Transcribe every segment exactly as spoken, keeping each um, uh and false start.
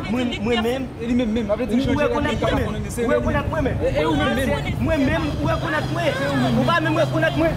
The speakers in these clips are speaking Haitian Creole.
Mwen, mwen menm. E li menm menm, avè di ou rekonèt mwen menm. Ou rekonèt mwen menm. E, e ou menm menm. Mwen menm, ou rekonèt mwen. Ou pa menm rekonèt mwen.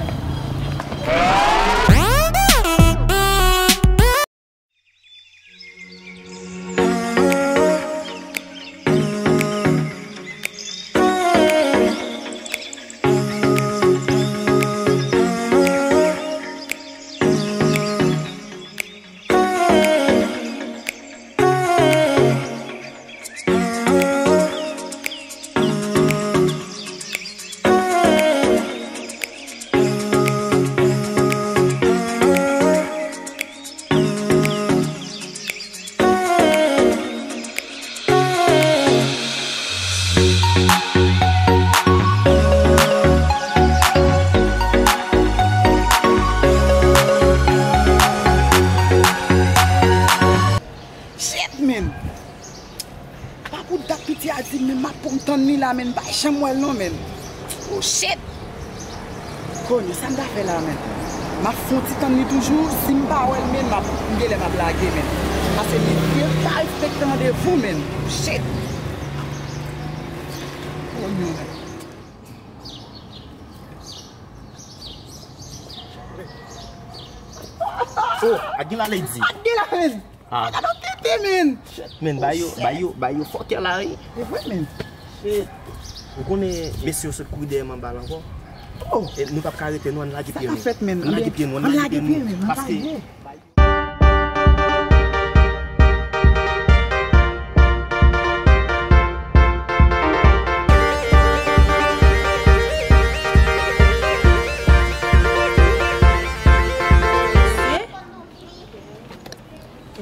Shit, man! Pa pou dat piti a di m, men m ap pou m tann li la, men m pa janm wè l non, men. Oh shit! Kounye, sa m ta fè la, men? M ap fè yon ti tann li toujou, si m pa wè l, men m ap, m genlè m ap lage, men. Paske li, li pa respekte randevou, men. Shit! Kounye, men. Oh, ak gen la lady. Ak gen la, men. Ah. Gade yon tete, men. Shit, men, ba yo, ba yo, ba yo fòkè la, wi. E vre, men. Shit. Ou konnen mesye yo sot kouri dèyè m anba la ankò. Oh. E nou p ap ka rete, nou, ann lage pye nou. Sa ka fèt, men. Ann lage pye nou, ann lage pye nou. Paske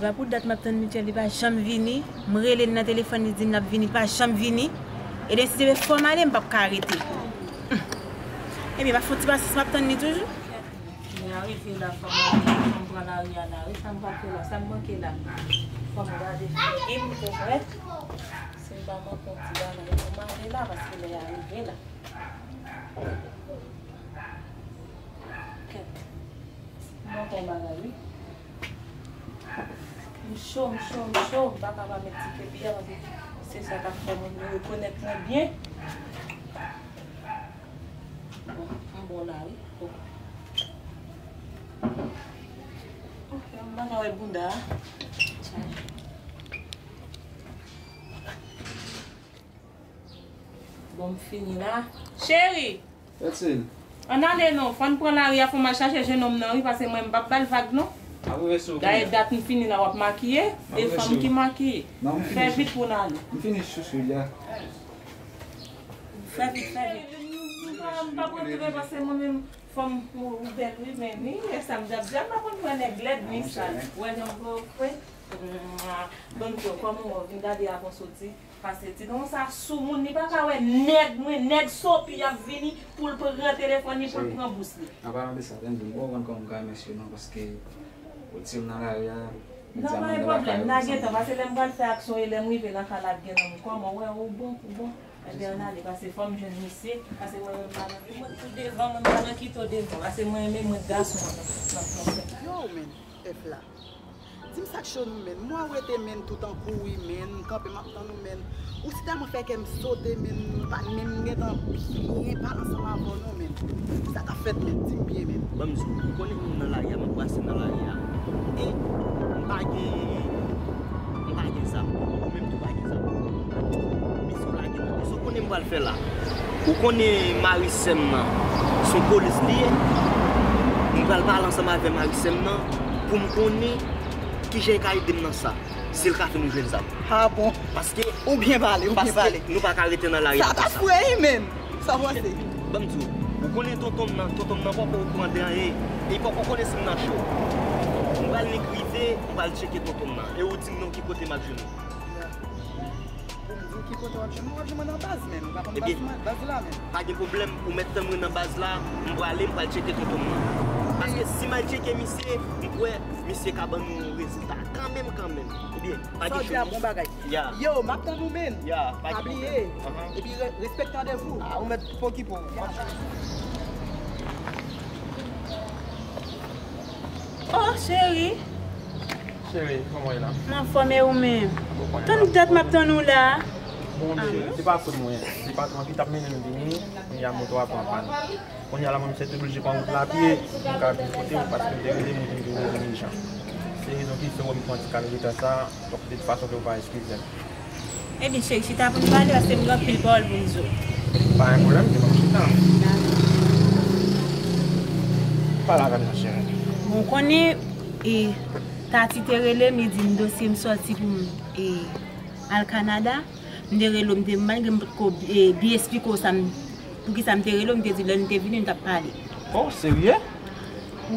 E pa pou dat m ap tann Michel, li pa janm vini. M rele l nan telefòn, li di l ap vini, li pa janm vini. Ebyen, si se fò m ale, m p ap ka rete. Hum. Ebyen, pa fon ti pasyans, m ap tann li toujou. Lè a rive la, fò m ale, fò m pran lari a la. Wi, sa m pral fè la, sa m manke la. Fò m gade figi m pou m wè si m pa manke yon ti bagay pou m ale la, paske lè a rive la. Kèt. M manke yon bagay, wi. M cho, m cho, m cho. M pa ka pa met ti kepi a, paske se sa k ap fè moun yo rekonèt mwen byen. Bon, m bon la, wi. Bon. Ok, m pa ka wè bounda a. Bon, m fini la. Cheri! Etèl. Ann ale non, fò n pran lari a, fò m al chache jennonm nan, wi, paske mwen, m p ap ba l vag, non. M ap rive sou ou kounye a. Dayè dat m fini la, w ap makiye, e fanm ki makiye. M ap rive sou ou. Fè vit pou n ale. M fini chouchou, ya. Fè vit, fè vit. M pa, m p ap rantre, paske mwen menm, fanm ou, ou bèl, wi, men, wi, lè sa m djab djab, m pa konn wè nèg lèd, wi, sa. Ou wè jan m fè w fre? Mwa. Ban m di w, kòman w vin gade avan soti? Paske ti don sa soumoun, li pa ka wè nèg mwen, nèg sopi ap vini pou l pran telefòn li, pou l pran bous li. An palan de sa, tann di m, ou konprann kòman m ka remèsye w non, paske ou di m nan lari a, ou di a mwen nan lakay ou, sa m gen tan, paske lè m pral fè aksyon e lè m rive nan kay la ap gen nan mwen, kòman w wè ou bon, ou bon. Ebyen, ann ale, paske fò m jwenn misye, paske mwen menm pa nan, mwen tou devan, mwen pa nan kite w devan, paske mwen renmen mwen gason an nan, nan, nan fè. Yo, men, F la. Di m sa k cho nou, men. Mwen rete, men, tout an kouri, men. M kanpe, m ap tann ou, men. Ou si tèlman fè kè m sote, men. M pa, men, m gentan byen pale ansanm avè w, non, men. Sa k ap fèt, men. Di m byen, men. Ban m di w, ou konnen nou nan lari a, m ap brase nan lari a. E m pa gen, m pa gen zam. Ou menm tou pa gen zam. Mesye w lage nan, mesye w konnen m pral fè la. Ou konnen mari sè m nan, se yon polis li ye. M pral pale ansanm avè mari sè m nan pou m konnen kijan l ka ede m nan sa, si l ka fè nou jwenn zam. Ah bon? Paske, ou byen pale, ou byen pale. Paske nou pa ka rete nan lari a konsa. Sa ta fre, wi, men. Sa w panse? Ban m di w, ou konnen tonton m nan, tonton m nan poko okouran de anyen. E li poko konnen si m nan cho. M pral nik rive, m pral tcheke tonton m nan. E ou di m non ki kote m ap jwenn ou. Pou m di w ki kote w ap jwenn mwen, w ap jwenn mwen nan baz menm. Ou pa konn baz mwen, baz la menm. Pa gen pwoblèm, ou mèt tann mwen nan baz la, m prale, m pral tcheke tonton m nan. Paske si m al tcheke misye, m kwè misye ka ban nou rezilta kanmenm, kanmenm. Ebyen, pa gen cho non. Sa w di a bon bagay. Ya. Yo, m ap tann ou, men. Ya, pa gen pwoblèm. Pa bliye. Epi re-, respekte randevou. Ah, ou mèt okipe w. Oh, cheri. Cheri, kòman w ye la? M anfòm, e ou menm? Tann dat m ap tann ou la. Bon, cheri, se pa fòt mwen. Se patwon an ki t ap mennen m vini. Kounye a moto a pran pàn. Kounye a la, mwen, m sèt oblije pran wout la pye pou m ka vin kote w, paske m te rele m, ou di m ke w rele m ijan. Se rezon ki fè w wè m pran ti kal reta sa, donk, de tout fason, ke w pa eskize m. Ebyen, cheri, chita pou n pale, paske m gen anpil pawòl pou m di w. Pa gen pwoblèm, se pa m chita. Pale avè m non, cheri. Bon, ou konnen, e, Tati te rele m, li di m dosye m sòti pou m, e, al Kanada. M te rele w, m te, malgre m potko, e, byen esplike w sa m, poukisa m te rele w, m te di lè nou te vini, nou t ap pale. Oh, serye?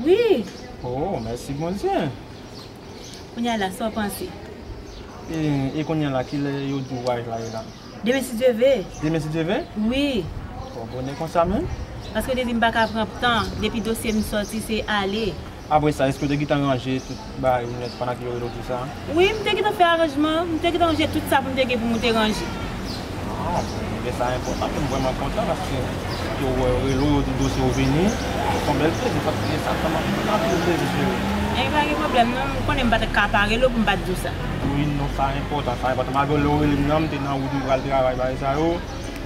Wi. Oh, mèsi Bondye. Kounye a la, sa w panse? E, e kounye a la, kilè yo di w vwayaj la ye la? Demen, si Dye ve. Demen, si Dye ve? Wi. Bon, bonè konsa menm? Paske yo te di m pa ka pran tan, depi dosye m sòti, se ale. Apre sa, èske w te gentan ranje tout bagay ou nèt pandan ke yo rele w di sa? Wi, m te gentan fè aranjman, m te gentan ranje tout sa pou m te gen pou m te ranje. Ah, bon, men sa enpòtan, m vrèman kontan paske yo wè yo rele w, yo di dosye w vini, se yon bèl plezi, sa, sa fè m anpil plezi, cheri. E pa gen pwoblèm non, m konnen m pa t ka pa rele w pou m pa t di w sa. Wi, non, sa enpòtan, sa enpòtan. Malgre lè w rele m nan, m te nan wout, m pral travay, bagay sa yo.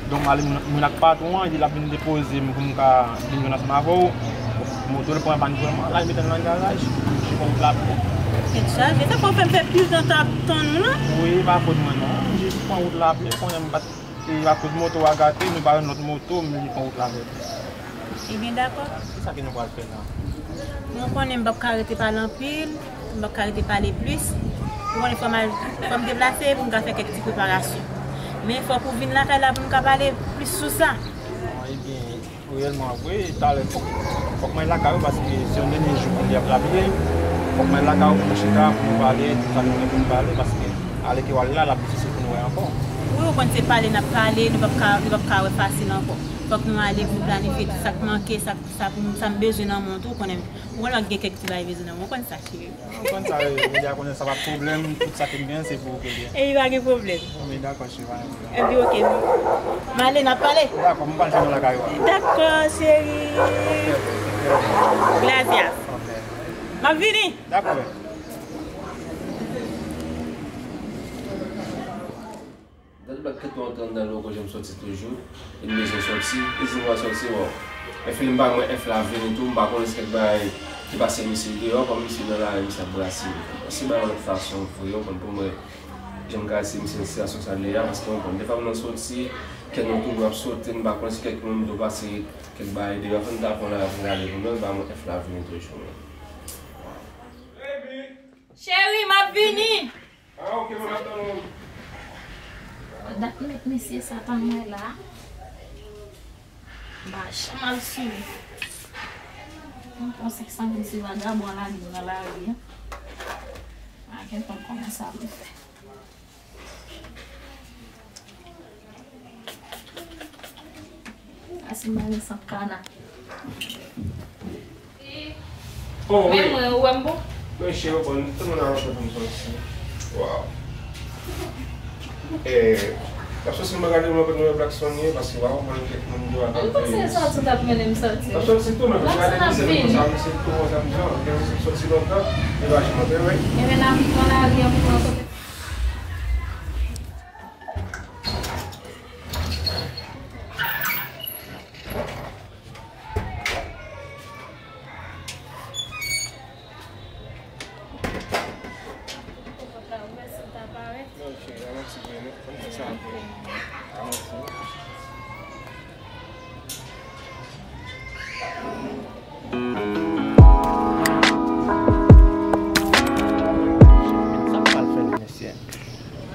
Donk, m ale, mwen ak patwon an, epi l ap vin depoze m pou m ka vin jwenn ansanm avè w. Moto l pran pàn vrèman, la, l mete l nan garaj, m jis pran wout la pye. Tèt chaje, sa fè w fè m fè pil tan t ap tann ou la. Wi, pa fòt mwen non, m jis pran wout la pye, konnen m pa t, e akoz moto a gate, nou pa jwenn lòt moto, m jis pran wout la pye. Ebyen, dakò. Kisa ke nou pral fè la? Mwen konnen m p ap ka rete pale anpil, m p ap ka rete pale plis. Ou konnen fò m al, fò m deplase pou m ka fè kèk ti preparasyon. Men fòk ou vin lakay la pou n ka pale plis sou sa. Ah, ebyen, reyèlman vre, talè fòk, fòk mwen al lakay ou paske se yon dènye jou pou li ap lapye. Fòk mwen al lakay ou pou nou chita, pou nou pale, tout sa nou gen pou nou pale, paske aleke w al la, l ap difisil pou nou wè ankò. Wi, ou konn se pale n ap pale, nou p ap ka, nou p ap ka wè fasil ankò. Fòk nou ale pou nou planifye tout sa k manke, sa k, sa pou m, sa m bezwen nan mwen tou, ou konnen. Ou konnen m gen kèk ti bagay bezwen nan mwen, ou konn sa, cheri. Ou konn sa, wi, Willy a konnen sa pa pwoblèm, tout sa ke m gen, se pou ou ke l ye. Epi pa gen pwoblèm. Wi, dakò, cheri, pa gen pwoblèm. Epi, oke, m ale, n ap pale. Dakò, m pral jwenn ou lakay ou a. Dakò, cheri. Oke, oke, oke. Gracias. Oke. M ap vini. Dakò. Dat blag kèt ou antre anndan lòk, jan m sòti toujou. E m bezwen sòti, e si m pa sòti, bon. E fini m pa mwen, F la vini tou, m pa konnen si kèk bagay ki pase misye deyò, kòm misye nan lari, misye ap brase. Se bagay yon lòt fason vre, w konn, pou mwen, jan m ka di misye nan sitiyasyon sa l ye a, paske w konn, defwa m nan sòti, kè nou toujou ap sote, m pa konnen si kèk moun tou pase kèk bagay deyò, fò n ta pran lari pou n ale pou nou, m pa mwen, F la vini toujou, men. Cheri, m ap vini! Ah, ok, mwen ap tann ou. Dat met mesye sa tann mwen la. M pa janm al sou li. Mwen pran senk san mil se vagabon lage nan lari a. Pa gen tan konnen sa pou fè. Sa se mari Santana. Oh, men wi. Mwen, ou wè m bon? Wi, cheri, bon, tout moun nan rantre pou m sòti. Waw. Eh, n ap sòti, nou pa gade mwen kote mwen Blackson ye, paske w a konprann kèk moun yo ap... Ou panse se sòti w t ap mennen m sòti? N ap sòti tou, men fò gade misye, men konsa, misye tou, konsa, misye, gen misye sòti lontan, li pa janm antre, wi. Ebyen, n ap pran lari an pou pran kote. Non, cheri, pa manti vre, non. Ann fè sa apre. Pa manti, non. Sa m pral fè la, mesye?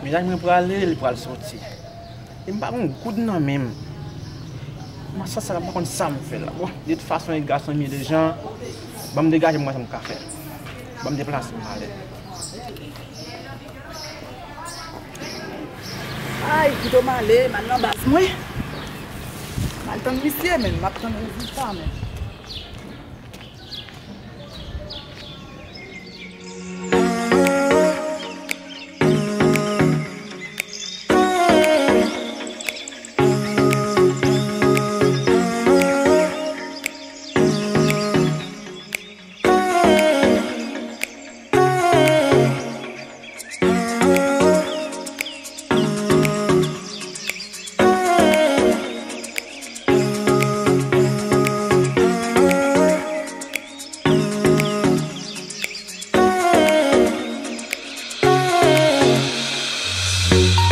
Mennaj mwen prale, li pral sòti. E m pa gon goud nan men m. Mwen sa, sa m pa konn sa m fè la. Bon, de tout fason, e gason m ye deja. Ban m degaje m wè sa m ka fè. Ban m deplase m ale. Ay, kite m ale, m al nan baz mwen. M al tann misye, men m ap tann rezilta, men.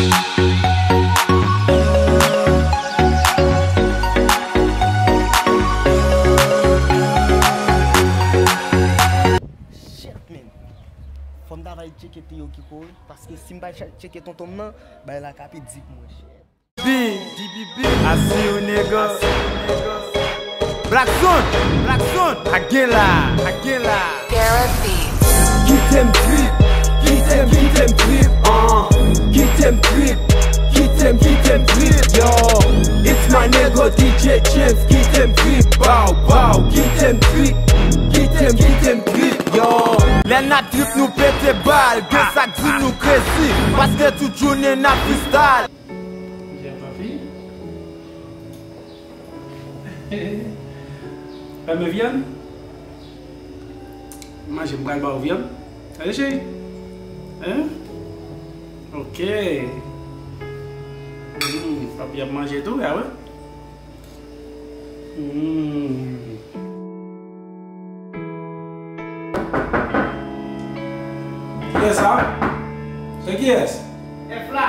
Shit, man. Fò m ta bay tcheke T O Kiko, wi. Paske si m bay tcheke tonton m nan, bay la ka pi di pou mwen, shit. B, B, B, B, I see you, nigga. Black Zone, Black Zone, a gen la, a gen la. Kite m trip, kite m, kite m trip, uh. Kite m trip, kite m, kite m trip, yo. It's my nigga D J James, kite m trip, bow, bow. Kite m trip, kite m, kite m trip, yo. Lè n ap trip nou pete bal, gen sa k di nou crazy, paske tout jounen n ap freestyle. Jèm anpil. Renmen vyann? Manje, m pral ba w vyann. Gade, cheri. Hein? Ok. Hmm, papi ap manje tou, ya wè. Hmm. Kiyès sa? Se kiyès? F la.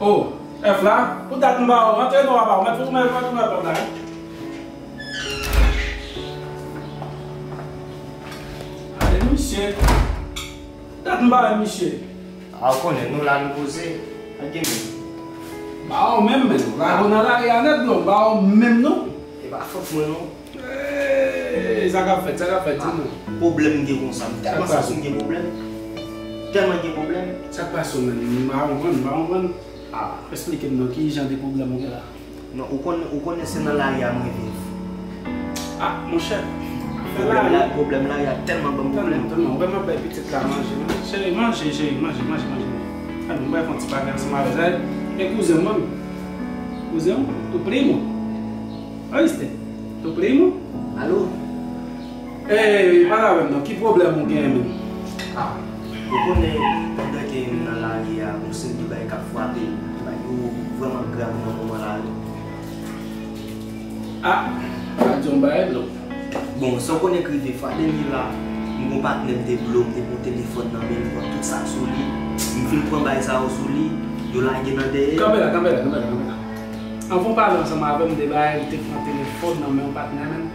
Oh, F la? Pou dat m ba w, antre non, papa, ou mèt foumen, mèt foumen pòt la, wi. Ale, misye. Dat m ba w, misye. A, ou konnen, nou la, nou poze. Pa gen menm. Ba w menm, menm. Ou la nan lari a nèt, non, ba w menm, non. E pa fòt mwen, non. Ey, sa k ap fèt, sa k ap fèt, di nou. Pwoblèm m gen konsa, m tèlman santi m gen pwoblèm. Tèlman gen pwoblèm. Sa k pase w menm? M pa konprann, m pa konprann. Ah. Eksplike m non, ki jan de pwoblèm ou gen la? Non, ou konn, ou konnen se nan lari a mwen viv. Ah, monchè. Pwoblèm la, pwoblèm lari a tèlman ban m pwoblèm. Tèlman, tèlman. Ou wè m ap bay pitit la manje, wi. Cheri, manje, cheri, manje, manje, manje. Ann, m bay fon ti bagay ansanm avè sa. E kouzen mwen. Kouzen, tu primo. Oíste? Tu primo? Alo? Ey, pale avè m non, ki pwoblèm ou genyen menm? Ah, ou konnen, pandan ke m nan lari a, gon seri de bagay k ap frape m, bagay yo vrèman grav nan moman la, wi. Ah, pa di yon bagay non. Bon, sa w konnen k rive, fwa dènye la, m gon patnè m te blo, m te pran telefòn nan men l, m pran tout sa k sou li, m fin pran bagay sa yo sou li, yo lage nan dèyè. Kanpe la, kanpe la, kanpe la, kanpe la. Anvan w pale ansanm avè m de bagay, m te pran telefòn nan men yon patnè menm.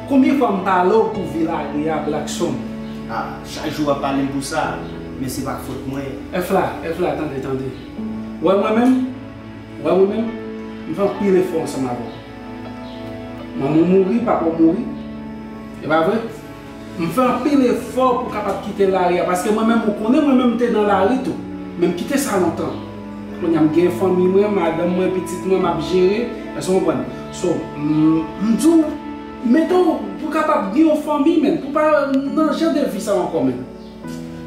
Konbyen fwa m pale w pou vi lari a, Blackson? Ah, chak jou w ap pale m pou sa, men se pa fòt mwen. F la, F la, tande, tande. Ou wè mwen menm? Ou wè mwen menm? M fè anpil efò ansanm avè w. Manman w mouri, papa w mouri. E pa vre? M fè anpil efò pou kapab kite lari a, paske mwen menm, ou konnen mwen menm m te nan lari tou. Men m kite sa lontan. Kounye a m gen fanmi mwen, madanm mwen, pitit mwen, m ap jere. Èske w konprann? So, m, m di w, mete w pou kapab gen yon fanmi, menn, pou pa nan jan de vi sa ankò, menn.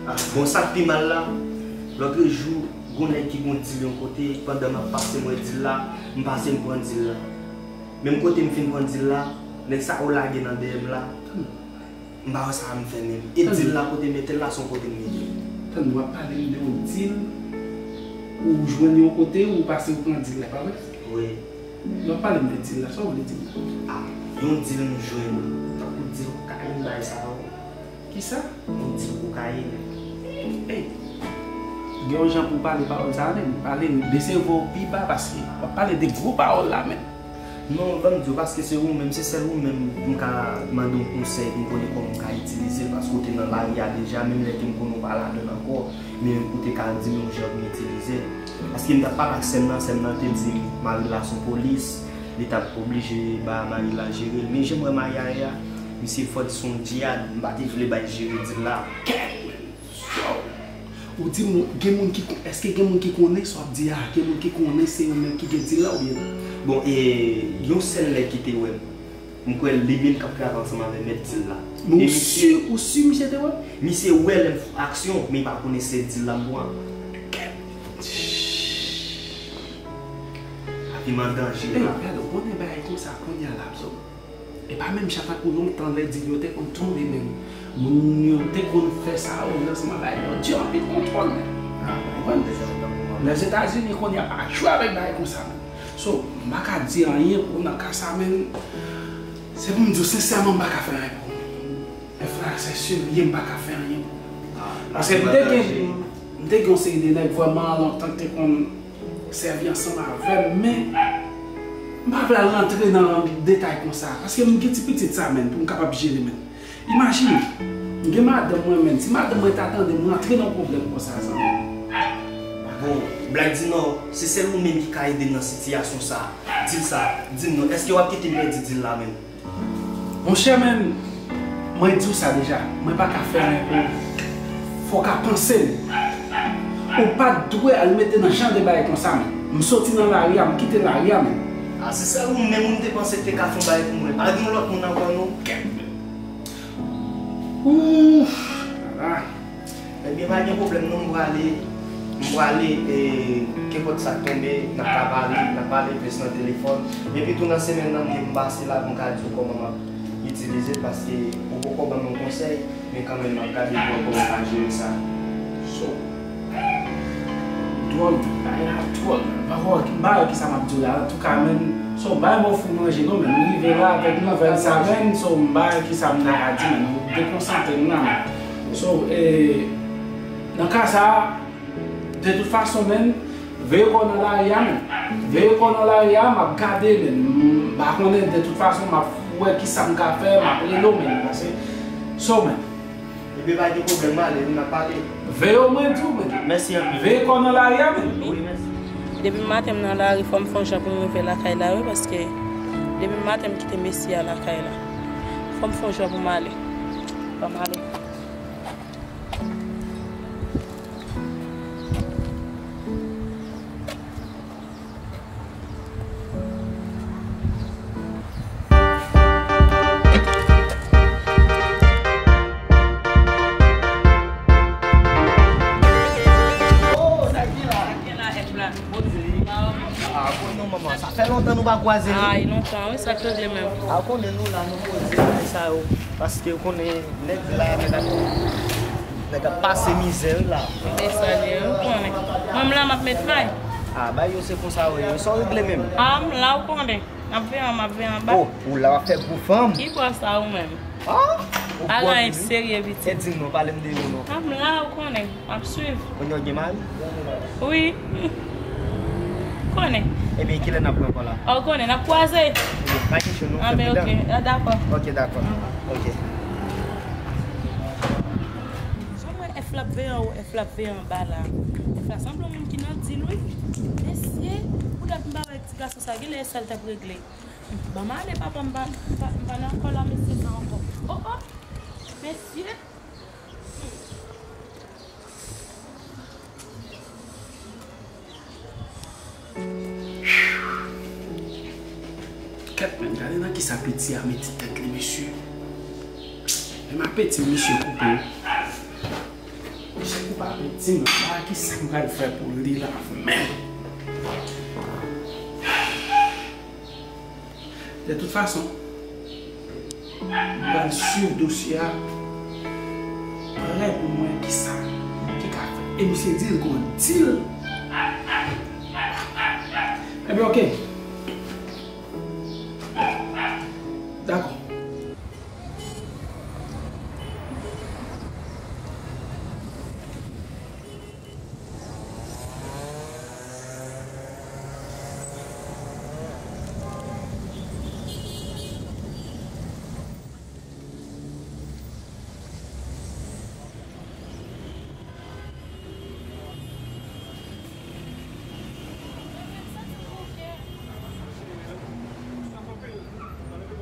Ah, bon, sa k pi mal la, lòtrejou, gon nèg ki gon dil yon kote, pandan m ap pase m wè dil la, m pase m pran dil la. Menm kote m fin pran dil la, nèg sa yo lage nan dèyè m la. M pa wè sa m fè menm. E dil la kote m mete l la, se yon kote m mete l. Tann w ap pale m de yon dil, ou jwenn yon kote, ou pase ou pran dil la, pa vre? Wi. W ap pale m de dil la, sa w vle di m la? Ah, yon dil m jwenn, tankou dil kokayin, bagay sa yo. Kisa? Yon dil kokayin. Ey, gen yon jan pou w pale pawòl sa a menm, pale desevwa w pi ba, paske w ap pale de gwo pawòl la menm. Non, ban m di w, paske se ou menm, se sèl ou menm m ka mande yon konsèy pou m konnen kòman m ka itilize l, paske w te nan lari a deja, menm lè ke m konnen w pa ladan l ankò, men ou te ka di m yon jan pou m itilize l. Paske m t ap pale ak sè m nan, sè m nan te di m mari l la se yon polis, li t ap oblije ba mari l la jere l. Men jan m wè mari a ye a, misye fò di se yon djiyad, m pa te vle bay jere dil la. Kèt! Ou di m, gen moun ki kon-, èske gen moun ki konnen sa w ap di a? Gen moun ki konnen se ou menm ki gen dil la oubyen non? Bon, e, yon sèl nèg ki te wè m. M kwè li menm k ap travay ansanm avè mèt dil la. Men ou si, ou si misye te wè? Misye wè lè m fè aksyon, men li pa konnen se dil la m pran. Avi m an danje la. Ey, gade, ou konnen bagay konsa kounye a la, so. E pa menm jan tankou lontan lè dil yo te konn tonbe menm. Moun yo te konn fè sa yo, lansman bagay yo di anpil kontwòl menm. Ou konprann? Lèzetazini kounye a pa jwe avèk bagay konsa menm. So, m pa ka di anyen pou nan ka sa menm. Se pou m di w sensèman m pa ka fè anyen pou ou. Enfrastrikti li ye, m pa ka fè anyen pou ou. Paske m te gen, m M te gen yon seri de nèg vrèman lontan ki te konn sèvi ansanm avè m, men m pa vle al rantre nan detay konsa, paske m gen ti pitit sa, menn, pou m kapab jere, menn. Imajine, m gen madanm mwen, menn. Si madanm mwen ta tande m rantre nan pwoblèm konsa, zanmi. Bon, Black di non, se sèl ou menm ki ka ede m nan sitiyasyon sa. Deal sa, di m non, èske w ap kite m pèdi deal la, menn? Monchè, menn, mwen di w sa deja, mwen pa ka fè anyen pou ou. Fò w ka panse l. Ou pa t dwe al mete nan jan de bagay konsa, menn. M soti nan lari a, m kite lari a, menn. Ah, se sèl ou menm ou m te panse k te ka fè yon bagay pou mwen. Pa gen yon lòt moun ankò, non? Kèt, menn. Ouf! Ala. Ebyen, pa gen pwoblèm non, m prale, m prale, e, kenpòt sa k tonbe, n ap ka pale, n ap pale plis nan telefòn. Epi tou nan semèn nan, m gen pou m pase la pou m ka di w kòman m ap itilize l, paske ou poko ban m yon konsèy, men kanmenm m ap gade pou wè kòman m ka jere sa. So, dwòg, bagay la dwòg, m pa wè, m pa wè kisa m ap di w la, antouka, menn, so, m pa wè m ofri manje non, menn, m rive la avèk nouvèl sa, menn, so, m pa wè kisa m ta ka di, menn, m dekonsantre m la, menn. So, e, nan ka sa a, de tout fason, menn, veye kò w nan lari a, menn. Veye kò w nan lari a, m ap gade, menn. M pa konnen, de tout fason, m ap wè kisa m ka fè, m ap rele w, menn. Pase, so, menn. Ebyen, pa gen pwoblèm, m ale, wi, n ap pale. Veye w, mwen di w, menn. Mèsi anpil. Veye kò w nan lari a, menn. Wi, mèsi. Depi maten m nan lari, fò m fè yon jan pou m rive lakay la, wi, paske depi maten m kite mesye a lakay la. Fò m fè yon jan pou m ale. Fò m ale. Oh, sa k gen la? Sa k gen la, F la? Bon, di li. Ah, bon, non, manman, sa fè lontan nou pa kwaze, wi. Ay, lontan, wi, sa k regle menm? Ah, konnen nou la, nou poze, bagay sa yo. Paske ou konnen nèg la, nèg ap, nèg ap pase mizè, wi, la. Men sa li ye, ou konnen. Mwen, m la, m ap met may. Ah, bay yo se konsa, wi. Sa w regle menm? Ah, m la, ou konnen. M ap veye anba, m ap veye anba. Oh, ou la w ap fè gwo fanm. Ki bò sa ou menm? Ah, ou gwo anpil, wi. Bagay serye, pitit. E di m non, pale m de yo non. Ah, m la, ou konnen. M ap swiv. Kounye a w gen mari? Wi. Konnen. Ebyen, kilè n ap wè ankò la? Ah, ou konnen, n ap kwaze. Ebyen, pa gen cho, nou fè pridan. Ah, men ok. Ah, dakò. Ok, dakò. Ok. Jan m wè F la ap veye anwo, F la ap veye anba la. F la sanble yon moun ki nan dil, wi. Mesye, poutèt m pa wè ti gason sa, genlè e sa l t ap regle. Ban m ale, papa, m pa, m pa, m pa nan kò la, mesye sa ankò. Oh, oh! Mesye! Kèt, menn, gade nan kisa piti a mete tèt li, mesye. Menm apeti misye koupe. Misye koupe apeti m. Bagay, kisa m pral fè pou li la menm? De tout fason, m pral swiv dosye a prè pou m wè kisa ki ka fèt. E misye di l gon dil. Ebyen, ok. Dakò.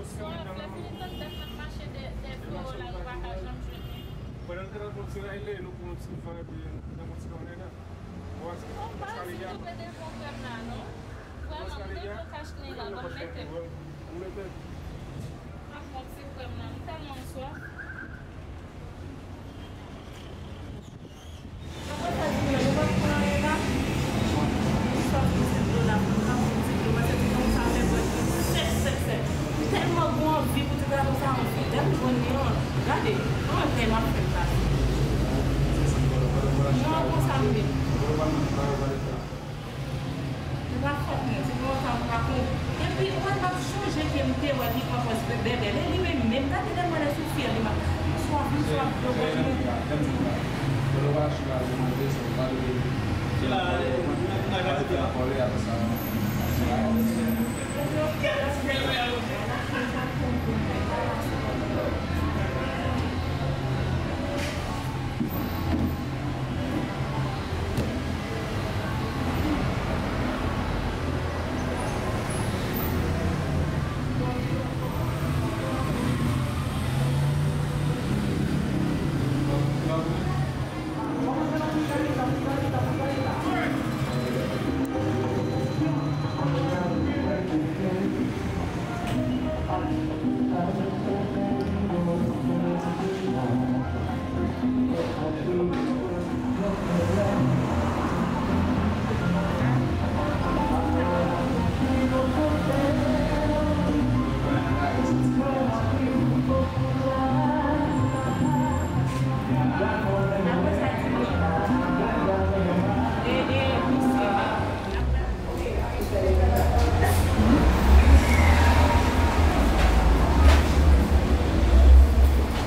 Swa, lè fini tann dat n ap mache dèyè, dèyè flewo la, nou pa ka janm jwenn li. Pandan n te nan fon ti rale, nou pran yon ti van epi n ap pran ti kònè la. Konpa, silvouplè, devan frè m la, non. Vrèman, m devan kach li la, ban m mete. M ap pran ti frè m la, m tèlman swaf. Apre sa, di mwen, nou pa pran anyen la? M sot yon ti dlo la, pou m ka pran yon ti dlo, paske ti gason sa fè vwèt li sèk, sèk, sèk. M tèlman gon anvi pou ti gason sa, anvi. Lè m jwenn li an, gade, anyen m ap fè m pase. Non, konsa m ye. Se pa fòt mwen, se pou lontan m pa konn. Epi, ou wè, m ap sonje ke m te wè li pran pòz bèbè. Lè li menm, menm gade lè m wè lè sou fyè li, m ap, m swaf, m swaf dlo bòt mwen.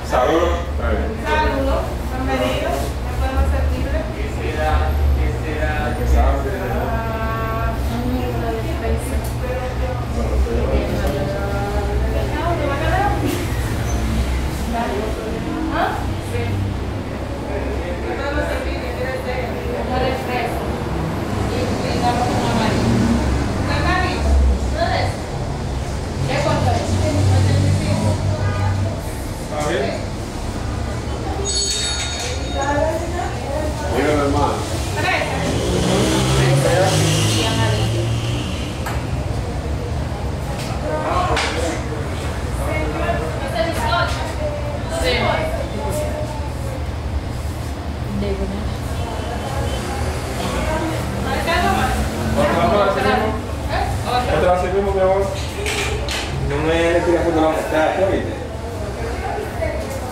Saludos. Saludos, bienvenido. ¿Me podemos servirle? ¿Qué será? ¿Qué será? ¿Qué será? Ah, un litro de Pepsi. ¿Ah? Sí. Está bien. Mira, mi hermano. Otra vez, mi amor. No me tires foto la muchacha, ¿viste?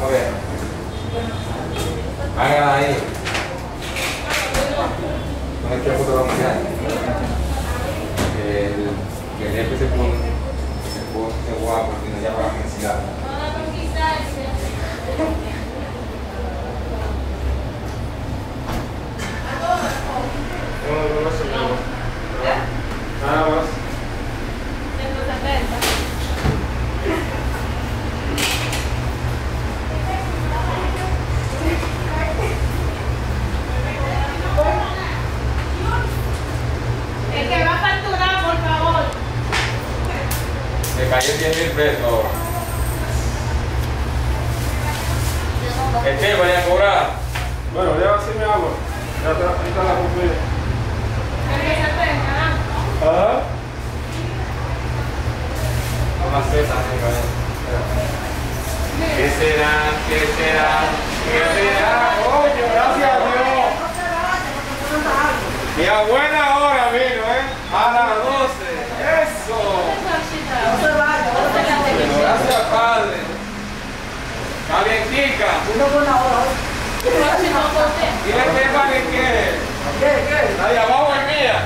Ok. Hágala ahí. No me tires foto la muchacha. El, el jefe se pone, se pone guapo, que no llama la felicidad. Me cayó diez mil pesos. Este, voy a cobrar. Bueno, ya va a ser mi agua. Ya está, ahí está la comida. Ajá. Vamos a hacer esa, venga, venga. ¿Qué será? ¿Qué será? ¿Qué será? Oye, gracias a Dios. Y a buena hora vino, ¿eh? A las doce. Eso. Gracias, Padre. Calientica. Dile que es para que quiere. Ay, abajo es mía.